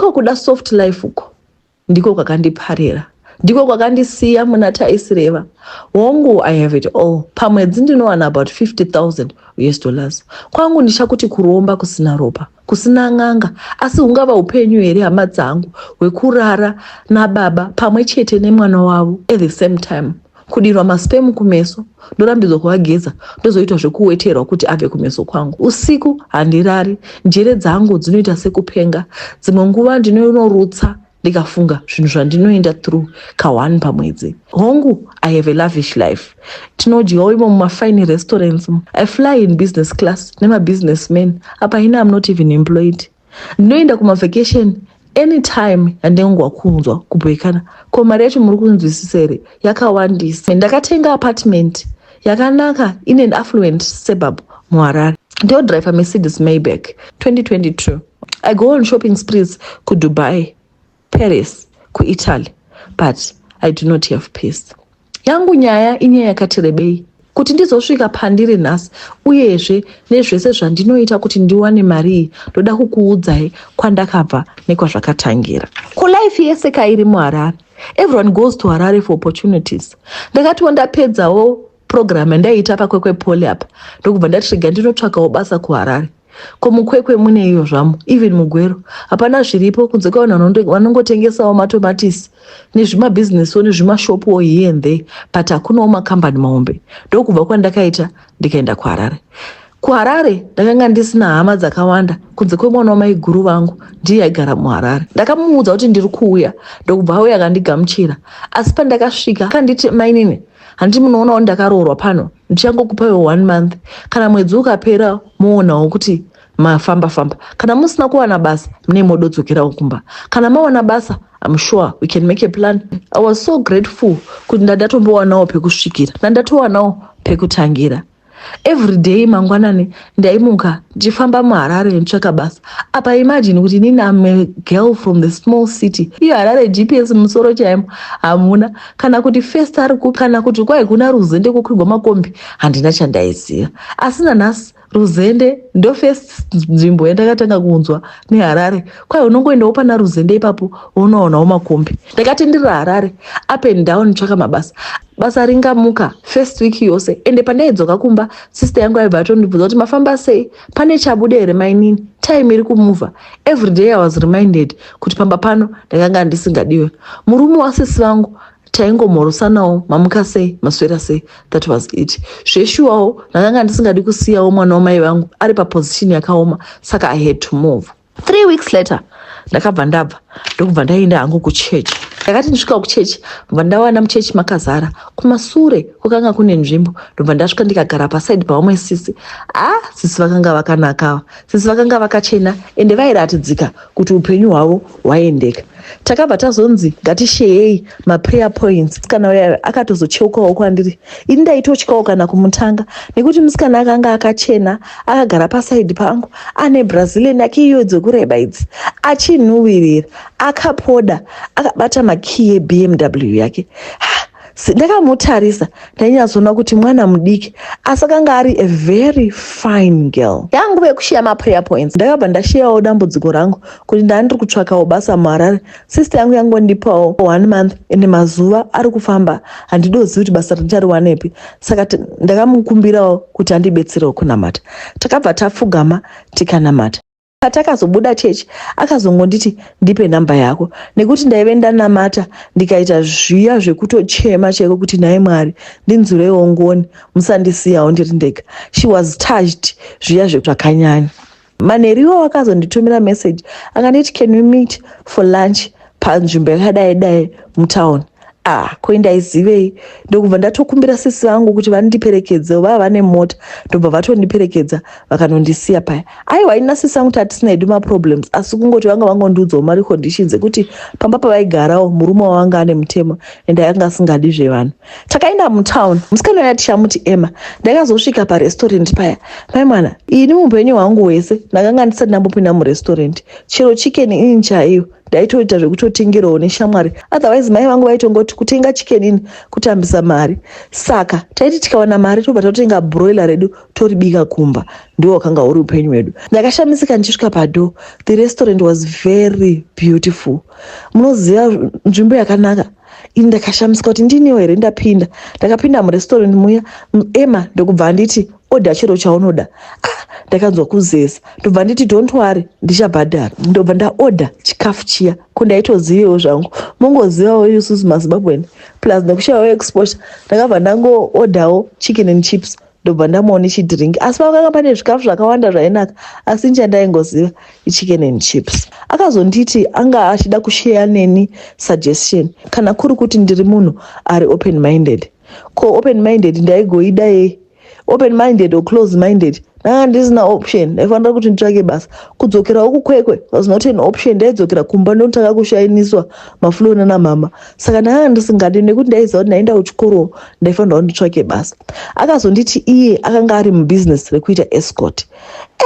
Ndiko kuda soft life uko, ndiko kwakandiparira, ndiko kwakandisiya muna taisireva. Hongu, I have it all. Pamwedzi ndinowana about 50,000 US dollars. Kwangu ndichakuti kuromba kusina ropa, kusina n'anga, asi hungava upenyu here, hama dzangu, hwekurara nababa pamwe chete nemwana wavo at the same time, kudirwa masperm kumeso, ndorambidzwa kuvageza, ndozoitwa zvekuweterwa kuti abve kumeso kwangu? Usiku handirari, njere dzangu dzinoita sekupenga. Dzimwe nguva ndinonorutsa ndikafunga zvinhu zvandinoenda through ka1 pamwedzi. Hongu, I have a lavish life. Tinodyawo imo mumafine restaurants. I fly in business class nemabusinessmen. Apa ine am not even employed. Ndinoenda kumavacation anytime yandinongwa kunzwa kubhoikana. Ko mari yacho muri kunzwisisa here? Yakawandisa. Ndakatenga apartment yakanaka in an affluent suburb muHarare. Ndodriver Mercedes Maybach 2022. I go on shopping sprees kuDubai, Paris, kuItaly, but I do not have peace. Yangu nyaya inyaya yakati rebei kuti ndizosvika pandiri nhasi, uyezve nezvese zvandinoita kuti ndiwane mari iyi. Ndoda kukuudzai kwandakabva nekwazvakatangira. Kulife yese kairi muHarare, everyone goes to Harare for opportunities. Ndakatiwo ndapedzawo program yandaiita paKwekwe Poly apa, ndokubva ndati rega ndinotsvakawo basa kuHarare. Ko muKwekwe mune iyo zvamo, even muGwero hapana zviripo kunze kwevanhu vanongotengesawo matomatisi nezvimabhizinesiwo nezvimashopuwo here and there, but hakunawo makambani mahombe. Ndokubva kwandakaita, ndikaenda kuHarare. KuHarare ndakanga ndisina hama dzakawanda kunze kwemwana wamaiguru vangu, ndiye aigara muHarare. Ndakamuudza kuti ndiri kuuya, ndokubva auya akandigamuchira. Asi pandakasvika akanditi, "Mainini, handiti munoonawo ndakaroorwa pano? Ndichangokupai one month. Kana mwedzi ukapera, moonawo kuti mafamba famba. Kana musina kuwana basa, mune mododzokerawo kumba. Kana mawana basa, I'm sure we can make a plan." I was so grateful kuti ndandatombowanawo pekusvikira, ndandatowanawo pekutangira. Every day mangwanani ndaimuka ndichifamba muHarare nditsvaka basa. Apa imagine kuti inini am a girl from the small city. Iyo Harare, GPS musoro chaimo hamuna, kana kuti First ari kupi, kana kuti kwai kuna Ruzende kukwigwa makombi, handina chandaiziva. Asi nanhasi Ruzende ndo first nzvimbo yandakatanga kunzwa neHarare. Kwai unongoendawo pana Ruzende ipapo, unoonawo makombi. Ndakatenderera Harare up and down tsvaka mabasa. Basa ringamuka first week yose, ende pandaidzoka kumba, sister yangu aibva atondibvunza kuti, "Mafamba sei? Pane chabuda here, mainini? Time iri kumuvha." Every day I was reminded kuti pamba pano ndakanga ndisingadiwe. Murume wasisi vangu taingomhorosanawo, "Mamuka sei? Maswera sei?" That was it. Zveshuwawo ndakanga ndisingadi kusiyawo mwana wamai vangu ari paposition yakaoma, saka I had to move. 3 weeks later ndakabva ndabva, ndokubva ndaenda hangu kuchechi. Ndakati ndisvika kuchechi, bva ndawana muchechi makazara, kumasure kwakanga kune nzvimbo. Ndobva ndasvika ndikagara paside pavamwe sisi. Ah, sisi vakanga vakanakawa, sisi vakanga vakachena, ende vairatidzika kuti upenyu hwavo hwaendeka. Takabva tazonzi ngatisheyei maprayer points. Musikana uya akatozocheukawo kwandiri. Ini ndaitotyawo kana kumutanga, nekuti musikana akanga akachena, akagara paside pangu, ane Brazilian yake iyo dzekureba idzi, achinhuhwirira, akapoda, akabata makey eBMW yake. Ndakamutarisa, ndainyatsoona kuti mwana mudiki, asi akanga ari a very fine girl. Yanguva yekushiya maprayer points. Ndakabva ndashiyawo dambudziko rangu kuti ndandiri kutsvakawo basa muHarare. Sister yangu yangondipawo one month, ende mazuva ari kufamba, handidozivi kuti basa richariwanepi. Saka ndakamukumbirawo kuti andibetserewo kunamata. Takabva tapfugama tikanamata. Patakazobuda chechi, akazongonditi, "Ndipe namba yako," nekuti ndaive ndanamata ndikaita zviya zvekutochema chaiko kuti, "Nhai Mwari, ndinzwireiwo ngoni, musandisiyawo ndiri ndega." She was touched zviya zvakanyanya. Manheru iwo akazonditumira message, akanditi, "Can we meet for lunch panzvimbo yakadai dai mutauni?" Ah, koindaizivei? Ndokubva ndatokumbira sisi vangu kuti vandiperekedze, vava vane mota. Ndobva vatondiperekedza, vakanondisiya paya. Aiwa, ina sisi vangu tatisina hedu maproblems, asi kungoti vanga vangondiudzawo mari conditions ekuti pamba pavaigarawo murume wavanga ane mutemo, ende anga asingadi zvevanhu. Takaenda mutown. Musikana uya tichamuti Emma. Ndakazosvika parestaurant paya, mai mwana, ini muupenyu hwangu hwese ndakanga ndisati ndambopinda murestaurant. Chero Chicken Inn chaiyo Ndaitoita zvekutotengerawo neshamwari, otherwise mai vangu vaitongoti kutenga Chicken Inn kutambisa mari. Saka taiti tikawana mari tobva totenga broiler redu, toribika kumba. Ndiwo wakanga uri upenyu hwedu. Ndakashamisika ndichisvika padoor. The restaurant was very beautiful. Munoziva nzvimbo yakanaka ini. Ndakashamisika kuti ndiniwo here ndapinda. Ndakapinda murestaurant muya, Emma ndokubva anditi, "Order chero chaunoda." Ah, ndakanzwa kuzeza. Ndobva nditi, "Don't worry, ndichabhadhara." Ndobva ndaorder chikafu chiya. Ko ndaitozivewo zvangu, mongozivawo isusu maZimbabwean, plus nekushayawo exposure. Ndakabva ndangoorderwo chicken and chips, ndobva ndamuwo nechidrink. Asi pakanga pane zvikafu zvakawanda zvainaka, asi nchandaingoziva ichicken and chips. Akazonditi anga achida kushare neni suggestion kana kuri kuti ndiri munhu ari open minded. Ko open minded ndaigoida yei? Open minded or close minded, ndanga ndisina option. Ndaifanira kuti nditsvake basa. Kudzokerawo kuKwekwe was not an option. Ndaidzokera kumba ndotanga kushainiswa maflow nanamama. Saka ndanga ndisingadi, nekuti ndaiziva kuti ndaenda kuchikoro, ndaifanira kuti nditsvake basa. Akazonditi iye akanga ari mubusiness rekuita escort.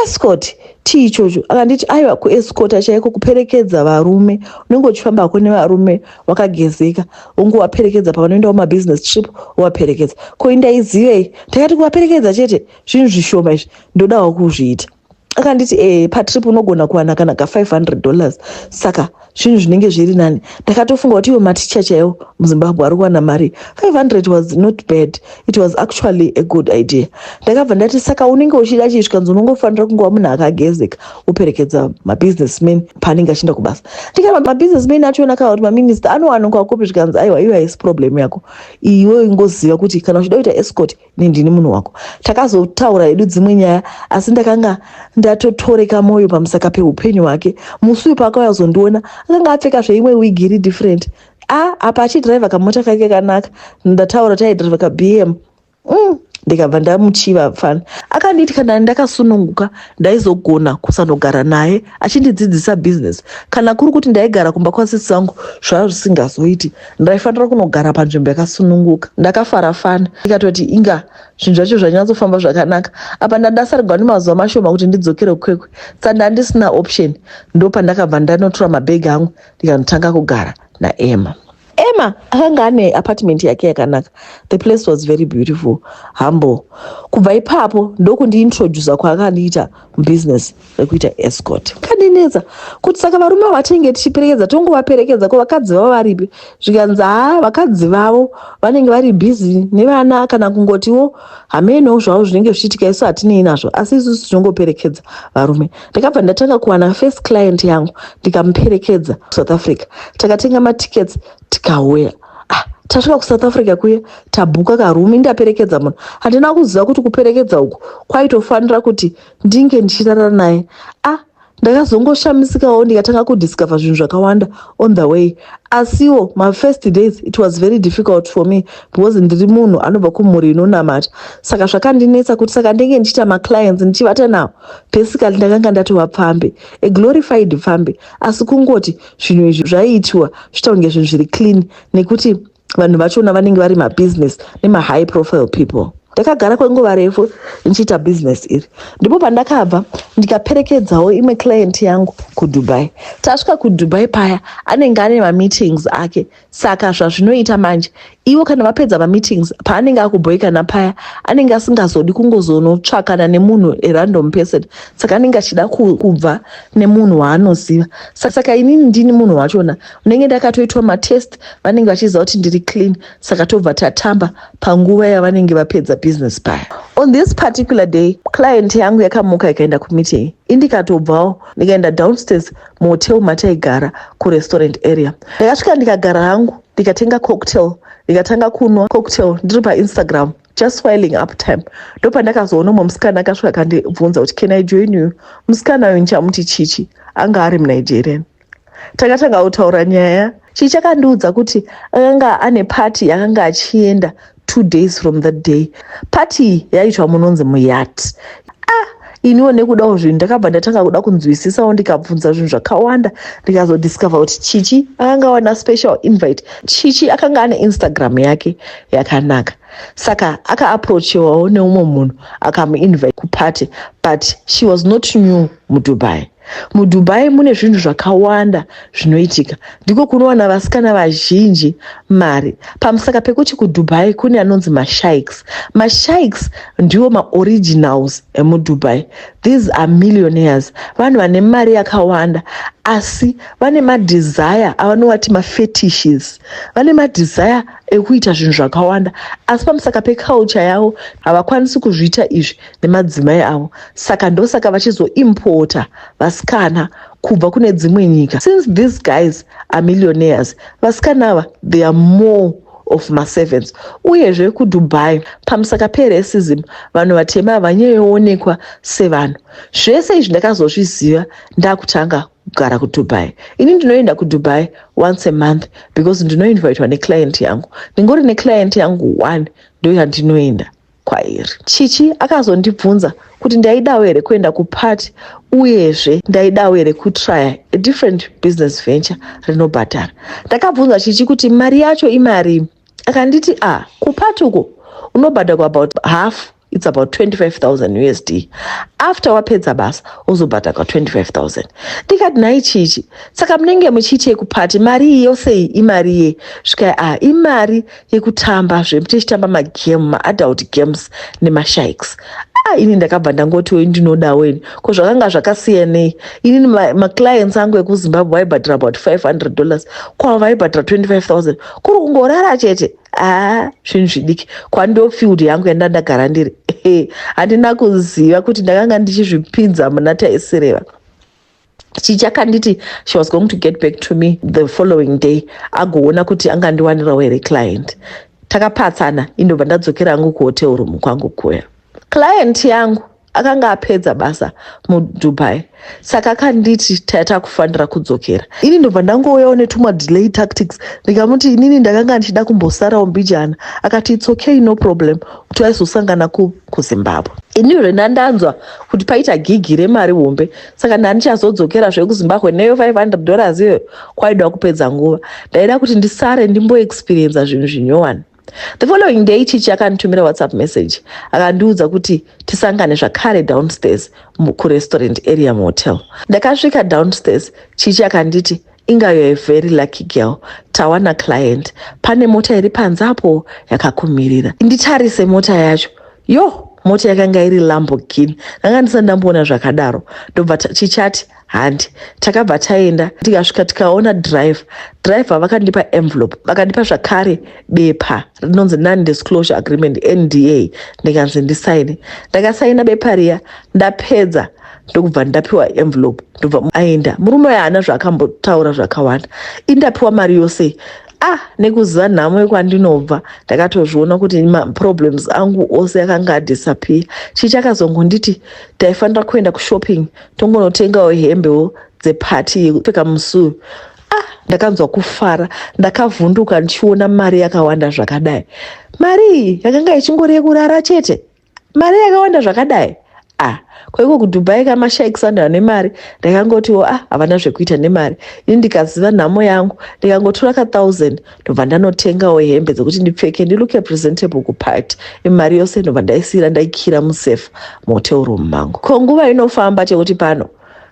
Escort chii ichocho? Akanditi aiwa, kuescorta chaiko kuperekedza varume. Unenge uchifambako nevarume wakagezeka, ungovaperekedza pavanoendawo mabusiness trip, wovaperekedza. Ko indaizivei? Ndakati kuvaperekedza chete, zvinhu zvishoma izvi, ndodawo kuzviita. Akanditi patrip unogona kuwana kana ka$500, saka zvinhu zvinenge zviri nani. Ndakatofunga kuti iwo maticha chaiwo muZimbabwe ari kuwana mari. 500 was not bad, it was actually a good idea. Ndakabva ndati, "Saka unenge uchida chii?" Zvikanzi, "Unongofanira kungova munhu akagezeka, woperekedza mabusinessman paanenge achienda kubasa." Ndikati, "Mabusinessman achona kana kuti maminista anowanikwa kupi?" Zvikanzi, "Aiwa, iwe haisi problem yako. Iwe ingoziva kuti kana uchida kuita escort, ini ndini munhu wako." Takazotaura hedu dzimwe nyaya, asi ndakanga ndatotoreka mwoyo pamusaka peupenyu hwake. Musi uyu paakauya kuzondiona, akanga apfeka zveimwe wig iri different. A apa achidhiraivha kamota kake kanaka. Ndataura taidhiraivha kaBM. Ndikabva ndamuchiva fana. Akanditi kana ndakasununguka ndaizogona kusanogara naye achindidzidzisa bhizinesi. Kana kuri kuti ndaigara kumba kwasisi vangu, zvava zvisingazoiti. Ndaifanira kunogara panzvimbo yakasununguka. Ndakafara fana, ndikatoti inga zvinhu zvacho zvanyatsofamba zvakanaka. Apa ndandasarigwa nemazuva mashoma kuti ndidzokere kuKwekwe, saka ndandisina option. Ndopandakabva ndanotora mabhegi angu, ndikanotanga kugara naEmma. Emma akanga ane apartment yake yakanaka. The place was very beautiful, humble. Kubva ipapo ndokundiintroduca kwaakandiita mubusiness rekuita escort. Kandinetsa kuti saka varume vatinenge tichiperekedza, tongovaperekedza, ko vakadzi vavo varipi? Zvikanzi, haa, vakadzi vavo vanenge vari busy nevana, kana kungotiwo hamenowo zvavo zvinenge zvichiitika, isu hatinei nazvo, asi isusu tinongoperekedza varume. Ndakabva ndatanga kuwana first client yangu, ndikamuperekedza South Africa. Takatenga matickets, tikauya. Ah, tasvika kuSouth Africa kuya, tabhuka karoom. Ndaperekedza munhu, handina kuziva kuti kuperekedza uku kwaitofanira kuti ndinge ndichirara naye. Ah, ndakazongoshamisikawo, ndikatanga kudiscover zvinhu zvakawanda on the way. Asiwo mafirst days it was very difficult for me, because ndiri munhu anobva kumhuri inonamata. Saka zvakandinetsa kuti saka ndenge ndichiita maclients ndichivata navo. Basically ndakanga ndatova pfambi, a glorified pfambi. Asi kungoti zvinhu izvi zvaiitiwa zviita kunge zvinhu zviri clean, nekuti vanhu vachona vanenge vari mabusiness nemahigh profile people. Ndakagara kwenguva refu ndichiita bhizinesi iri. Ndipo pandakabva ndikaperekedzawo imwe client yangu kuDubai. Tasvika kuDubai paya, anenge ane mameetings ake. Saka zvazvinoita manje, ivo kana vapedza mameetings, paanenge akubhoikana paya, anenge asingazodi kungozonotsvakana nemunhu arandom person. Saka anenge achida kubva nemunhu waanoziva. Saka inini ndini munhu wachona unenge ndakatoitwa matest, vanenge vachiziva kuti ndiri clean. Saka tobva tatamba panguva yavanenge vapedza business paya. On this particular day, client yangu yakamuka ikaenda kumeeting. Indikatobvawo ndikaenda downstairs muhotel mataigara, kurestaurant area. Ndakasvika, ndikagara hangu, ndikatenga cocktail, ndikatanga kunwa cocktail ndiri paInstagram, just whiling up time. Ndopandakazoona umwe musikana akasvika, akandibvunza kuti, "Can I join you?" Musikana uyu ndichamuti Chichi, anga ari muNigerian. Takatanga kutaura nyaya. Chichi akandiudza kuti akanga ane party yakanga achienda 2 days from that day. Party yaiitwa munonzi muyacht. Ah, iniwo nekudawo zvinhu, ndakabva ndatanga kuda kunzwisisawo, ndikabvunza zvinhu zvakawanda, ndikazodiscover kuti Chichi akanga awana special invite. Chichi akanga ane Instagram yake yakanaka, saka akaapproachiwawo neumwe munhu akamuinvite kuparty, but she was not new muDubai. MuDubai mune zvinhu zvakawanda zvinoitika. Ndiko kunowana vasikana vazhinji mari. Pamusaka pekuti kuDubai kune anonzi mashikes. Mashikes ndiwo maoriginals emuDubai. These are millionaires. Vanhu vane mari yakawanda asi vane madesire avanovati mafetishes. Vane madesire ekuita zvinhu zvakawanda asi pamusaka peculture yavo havakwanisi kuzviita izvi nemadzimai avo. Saka ndosaka vachizoimpota vasikana kubva kune dzimwe nyika. Since these guys are millionaires, vasikana ava, they are more of maservants. Uyezve kuDubai, pamusaka peracism, vanhu vatema havanyanyoonekwa sevanhu. Zvese izvi ndakazozviziva ndakutanga kugara kuDubai. Ini ndinoenda kuDubai once a month because ndinoinvitwa neclient yangu. Ndingori neclient yangu one, ndo yandinoenda kwairi. Chichi akazondibvunza kuti ndaidawo here kuenda kupati, uyezve ndaidawo here kutrya a different business venture rinobhadhara. Ndakabvunza Chichi kuti mari yacho imari. Akanditi, a ah, kupati uko unobhadharwa about half, it's about 25,000 USD. After wapedza basa wozobhadharwa 25,000. Ndikati, nhai Chichi, saka munenge muchiitei kupati? Mari iyi yose iyi imari ye svikai? A, imari yekutamba zve, tichitamba magame, maadult games nemashikes. Ah, ini ndakabva ndangotiwo ndinodawo ini. Ko zvakanga zvakasiyanei? Inini maclients angu ekuZimbabwe vaibhadhara about $500, kwavo vaibhadhara 25,000. Kuri kungorara chete, haa, zvinhu zvidiki kwando field yangu yandandagara ndiri. Handina kuziva kuti ndakanga ndichizvipinza muna taisireva. Chichakanditi she was going to get back to me the following day, agoona kuti angandiwanirawo here client. Takapatsana, indobva ndadzokera hangu kuhotel room kwangu kuya. Client yangu akanga apedza basa muDubai, saka akanditi taita kufanira kudzokera. Ini ndobva ndangouyawo netumwa delay tactics, ndikamuti inini ndakanga ndichida kumbosarawo mbijana. Akati it's okay, no problem, kuti aizosangana kuZimbabwe. Inizve ndandanzwa kuti paita gigi remari hombe, saka ndandichazodzokera zvekuZimbabwe neyo $500 iyoyo. Kwaida kupedza nguva, ndaida kuti ndisare ndimboexperienza zvinhu zvinyowani. The following day Chichi akanditumira WhatsApp message, akandiudza kuti tisangane zvakare downstairs kurestaurant area muhotel. Ndakasvika downstairs, Chichi akanditi, inga you a very lucky girl, tawana client, pane mota iri panze apo yakakumirira. Nditarise mota yacho, yo, mota yakanga iri Lamborghini, ndanga ndisati ndamboona zvakadaro. Ndobva chichati handi. Takabva taenda, tikasvika, tikaona driver. Driver vakandipa envelope, vakandipa zvakare bepa rinonzi non disclosure agreement, NDA, ndikanzi ndisaine. Ndakasaina bepa riya, ndapedza ndokubva ndapiwa envelope, ndobva aenda. Murume uyo haana zvaakambotaura zvakawanda. Indapiwa mari yose. Ah, nekuziva nhamo yekwandinobva, ndakatozviona kuti maproblems angu ose akanga adisappear. Chii chakazongonditi taifanira kuenda kushopping, tongonotengawo hembewo dzepati yekupfeka musuyu. Ah, ndakanzwa kufara, ndakavhunduka ndichiona mari yakawanda zvakadai. Mari iyi yakanga ichingori yekurara chete, mari yakawanda zvakadai. Ah, kwaiko kuDubai kamashikes anhu ane mari. Ndakangotiwo, ah, havana zvekuita nemari. Ini ndikaziva nhamo yangu, ndikangotora ka1000, ndobva ndanotengawo hembe dzekuti ndipfeke, ndilooke presentable kupati. Imari yose ndobva ndaisiyira, ndaikira musafe muhotel room mangu. Ko nguva inofamba chekuti pano,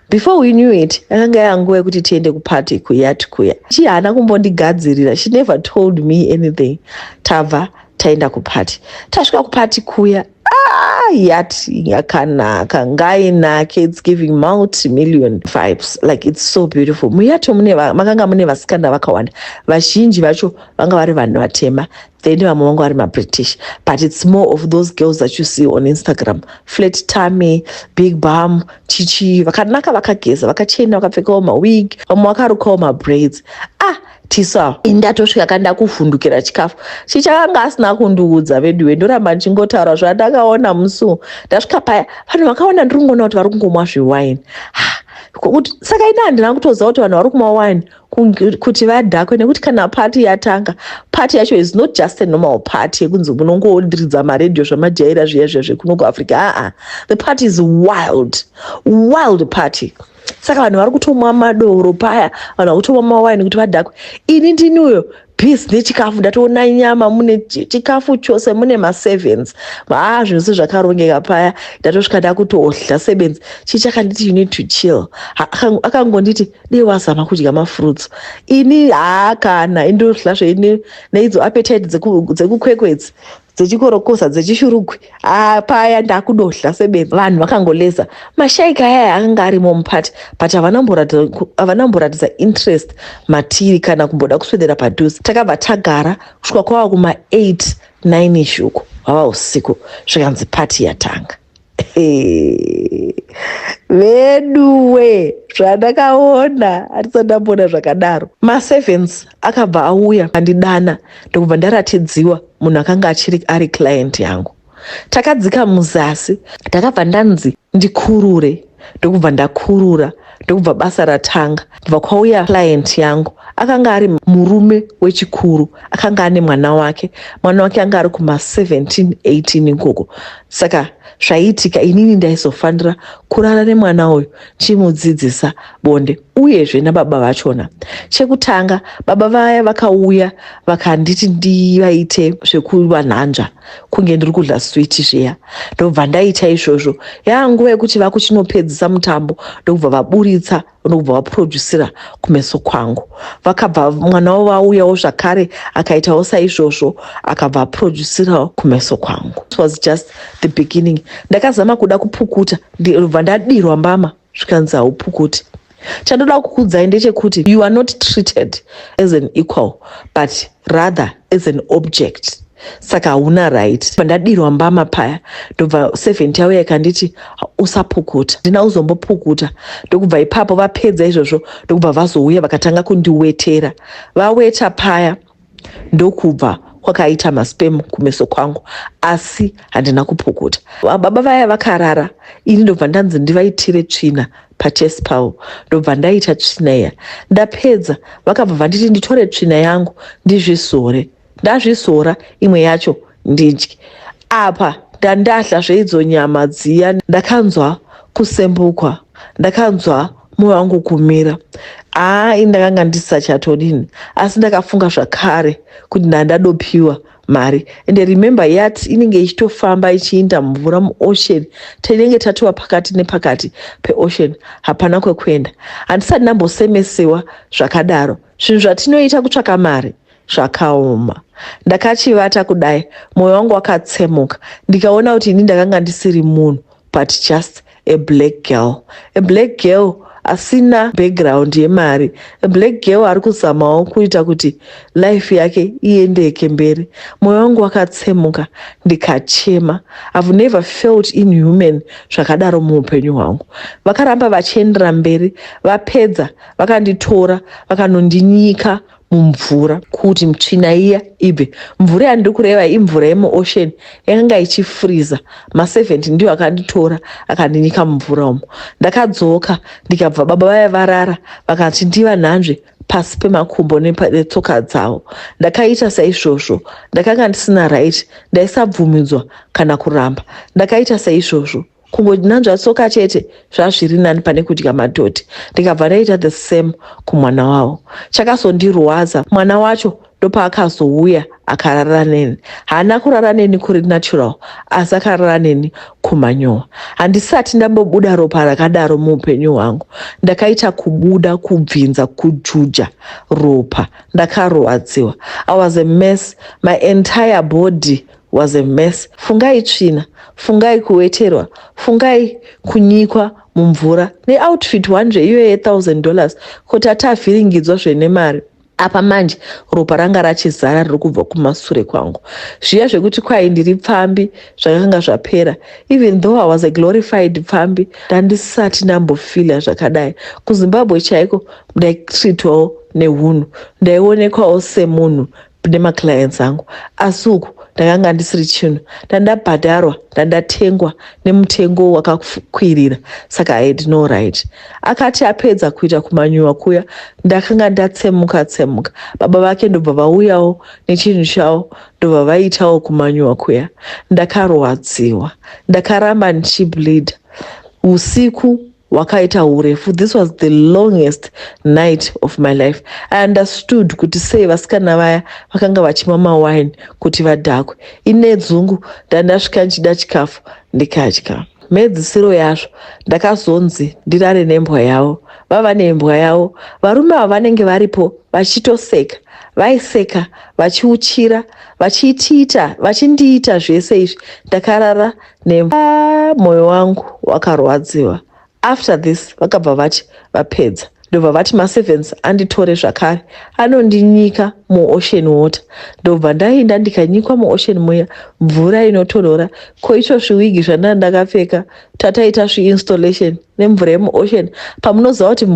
before we knew it, yakanga yanguva yekuti tiende kupati kuyacht kuya. Chi haana kumbondigadzirira, she never told me anything. Tabva taenda kupati. Tasvika kupati kuya, ah, yacht yakanaka, ngainake, it's giving multi-million vibes, like it's so beautiful. Muyacht mune makanga mune vasikana vakawanda, vazhinji vacho vanga vari vanhu vatema, then vamwe vanga vari maBritish, but it's more of those girls that you see on Instagram, flat tummy, big bum, chichi, vakanaka, vakageza, vakachena, vakapfekawo mawig, vamwe vakarukawo mabraids. Ah, tisa ndatosvika kanda kuvhundukira chikafu. Chichakanga asina kundiudza veduwe, ndoramba ndichingotaura zvandakaona musi ndasvika paya. Vanhu vakaona, ndiri kungoona kuti vari kungomwa zviwaini. Saka ina handina kutoziva kuti vanhu vari kumwa wine kuti vadhakwe, nekuti kana pati yatanga, pati yacho is not just a normal party yekunzi munongoondiridza maredhiyo zvamajaira zviya zviya zvekuno kuAfrica. Aa, the party is wild, wild party. Saka vanhu vari kutomwa madoro paya, vanhu vari kutomwa mawaini kuti vadhakwe. Ini ndini uyo busy nechikafu, ndatoona nyama, mune chikafu chose, mune masevens, haa, zvinhu sezvakarongeka paya. Ndatosvika ndakutohla sebenzi. Chii chakanditi, "You need to chill"? Akangonditi, "Dei wazama kudya mafruits." Ini haa, kana indohla zveine neidzo appetite dzekukwekwedzi, dzechikorokosa, dzechishurugwi. Paya ndakudohla sebenzi, vanhu vakangoleza. Mashaika ayaya akanga arimo mupati, but havana kumboratidza interest matiri kana kumboda kuswedera padhuze. Takabva tagara kusvika kwava kuma8 9 ish uko, hwava usiku, zvikanzi pati yatanga. Veduwe, zvandakaona handisati ndamboona zvakadaro. Masevens akabva auya andidana, ndokubva ndaratidziwa munhu akanga achiri ari client yangu. Takadzika muzasi, ndakabva ndanzi ndikurure, ndokubva ndakurura, ndokubva basa ratanga. Ndobva kwauya client yangu, akanga ari murume wechikuru, akanga ane mwana wake. Mwana wake anga ari kuma17 18 ikoko. Saka zvaiitika, inini ndaizofanira kurara nemwana uyu, chimudzidzisa bonde, uyezve nababa vachona. Chekutanga, baba vaya vakauya vakanditi ndivaite zvekuvanhanzva kunge ndiri kudya switi zviya. Ndobva ndaita izvozvo. Yaa nguva yekuti vakuchinopedzisa mutambo, ndokubva vaburitsa, ndokubva vaproducira kumeso kwangu. Vakabva mwana wavo vauyawo zvakare, akaitawo saizvozvo, akabva aproducirawo kumeso kwangu. It was just the beginning. Ndakazama kuda kupukuta, ndobva ndadirwa mbama, zvikanzi, "Haupukuti." Chandoda kukuudzai ndechekuti you are not treated as an equal, but rather as an object, saka hauna right. Pandadirwa mbama paya, ndobva servant yauya ikanditi, "Usapukuta." Ndina kuzombopukuta. Ndokubva ipapo vapedza izvozvo, ndokubva vazouya vakatanga kundiwetera. Vaweta paya, ndokubva kwakaita masperm kumeso kwangu, asi handina kupukuta. Baba vaya vakarara, ini ndobva ndanzi ndivaitire tsvina pachest pavo. Ndobva ndaita tsvina iya. Ndapedza, vakabva vanditi nditore tsvina yangu ndizvisore. Ndazvisora, imwe yacho ndidye. Apa ndandadya zveidzo nyama dziya, ndakanzwa kusembukwa, ndakanzwa mwoyo wangu kumira. Haa, ndakanga ndisachatodini, asi ndakafunga zvakare kuti ndandadopiwa mari. Ende remember, yacht inenge ichitofamba ichiinda mvura muocean, tinenge tatova pakati nepakati peocean, hapana kwekuenda. Handisati ndambosemesewa zvakadaro. Zvinhu zvatinoita kutsvaka mari zvakaoma. Ndakachivata kudai, mwoyo wangu wakatsemuka, ndikaona kuti ini ndakanga ndisiri munhu, but just a black girl, a black girl asina background yemari, a black girl ari kuzamawo kuita kuti life yake iendeke mberi. Mwoyo wangu wakatsemuka, ndikachema. I've never felt inhuman zvakadaro muupenyu hwangu. Vakaramba vachiendera mberi. Vapedza, vakanditora, vakanondinyika mumvura kuti tsvina iya ibve. Mvura yandiri kureva imvura yemuocean yakanga ichifriza. Ma70 ndiyo akanditora, akandinyika mumvura umo. Ndakadzoka, ndikabva baba vaya varara, vakati ndivanhanzve pasi pemakumbo netsoka dzavo. Ndakaita saizvozvo. Ndakanga ndisina right, ndaisabvumidzwa kana kuramba. Ndakaita saizvozvo, kungonanzva tsoka chete zvazviri nani pane kudya madhodhi. Ndikabva ndaita the same kumwana wavo. Chakazondirwadza, mwana wacho ndopaakazouya akarara neni. Haana kurara neni kuri natural, asi akarara neni kumanyowa. Handisati ndambobuda ropa rakadaro muupenyu hwangu. Ndakaita kubuda, kubvinza, kujuja ropa. Ndakarwadziwa. I was a mess. My entire body was a mess. Fungai tsvina, fungai kuweterwa, fungai kunyikwa mumvura neoutfit one zveiyo ye$1000, kuti atavhiringidzwa zvenemari. Apa manje ropa ranga rachizara riri kubva kumasure kwangu. Zviya zvekuti kwai ndiri pfambi zvakanga zvapera. Even though I was a glorified pfambi, ndandisati ndambofila zvakadai. KuZimbabwe chaiko ndaitreatwawo neunhu, ndaionekwawo semunhu nemaclients angu, asi uku ndakanga ndisiri chinhu. Ndandabhadharwa, ndandatengwa nemutengo wakakwirira, saka I had no right. Akati apedza kuita kumanyuwa kuya, ndakanga ndatsemuka tsemuka. Baba vake ndobva vauyawo nechinhu chavo, ndobva vaitawo kumanyuwa kuya. Ndakarwadziwa, ndakaramba ndichibleeda usiku. Hwakaita urefu. This was the longest night of my life. I understood kuti sei vasikana vaya vakanga vachimwa mawine kuti vadhakwe. Ine dzungu, ndandasvika ndichida chikafu, ndikadya. Mhedzisiro yazvo, ndakazonzi ndirare nembwa yavo. Vava nembwa yavo, varume ava vanenge varipo vachitoseka. Vaiseka vachiuchira, vachitiita, vachindiita zvese izvi. Ndakarara nembwa, mwoyo wangu wakarwadziwa. After this vakabva vati vapedza, ndobva vati maservants anditore zvakare anondinyika muocean water. Ndobva ndaenda ndikanyikwa muocean muya, mvura inotonhora. Ko icho zviwigi zvandanga ndakapfeka, tataita zviinstallation nemvura yemuocean. Pamunoziva kuti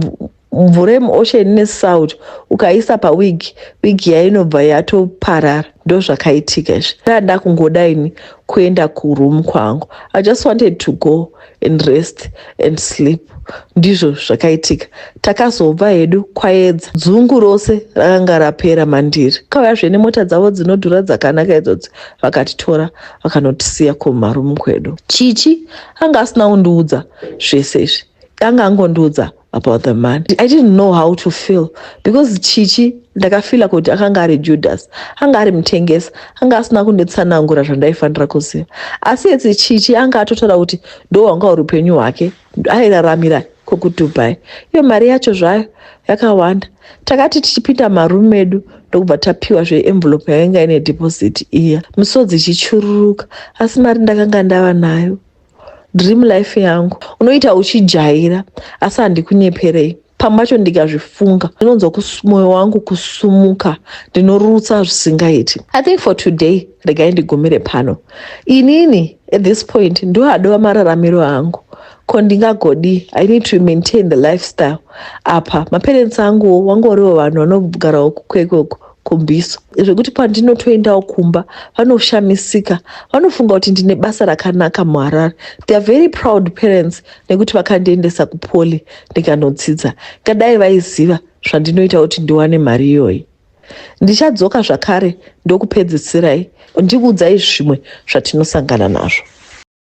mvura yemuocean ine salt, ukaisa pawigi, wigi yainobva yatoparara. Ndo zvakaitika izvi. Ndanda kungodaini kuenda kuroom kwangu. I just wanted to go and rest and sleep. Ndizvo zvakaitika. Takazobva hedu kwaedza, dzungu rose rakanga rapera mandiri. Kauyazve nemota dzavo dzinodhura dzakanaka idzodzo, vakatitora vakanotisiya kumarumu kwedu. Chichi anga asina kundiudza zvese izvi, anga angondiudza about the man. I didn't know how to feel because Chichi, ndakafeela kuti akanga ari Judas, anga ari mutengesi, anga asina kunditsanangura zvandaifanira kuziva. Asi etsi Chichi anga atotaura kuti ndo hwanga uri upenyu hwake, airaramira kokuDubai. Iyo mari yacho zvayo yakawanda. Takati tichipinda marumu medu, ndokubva tapiwa zve envelope yainga ine deposit iya, misodzi ichichururuka. Asi mari ndakanga ndava nayo, dream life yangu. Unoita uchijaira, asi handikunyeperei, pamwe pacho ndikazvifunga ndinonzwa mwoyo wangu kusumuka, ndinorutsa zvisingaiti. I think for today regai ndigumire pano. Inini at this point ndo adova mararamiro angu. Ko ndingagodi? I need to maintain the lifestyle. Apa maparents anguwo wangoriwo vanhu vanogarawo kukwekwe kumbiso, zvekuti pandinotoendawo kumba vanoshamisika, vanofunga kuti ndine basa rakanaka muHarare. They are very proud parents nekuti vakandiendesa kupoly ndikanodzidza. Kadai vaiziva zvandinoita kuti ndiwane mari iyoyi. Ndichadzoka zvakare ndokupedzisirai ndikuudzai zvimwe zvatinosangana nazvo.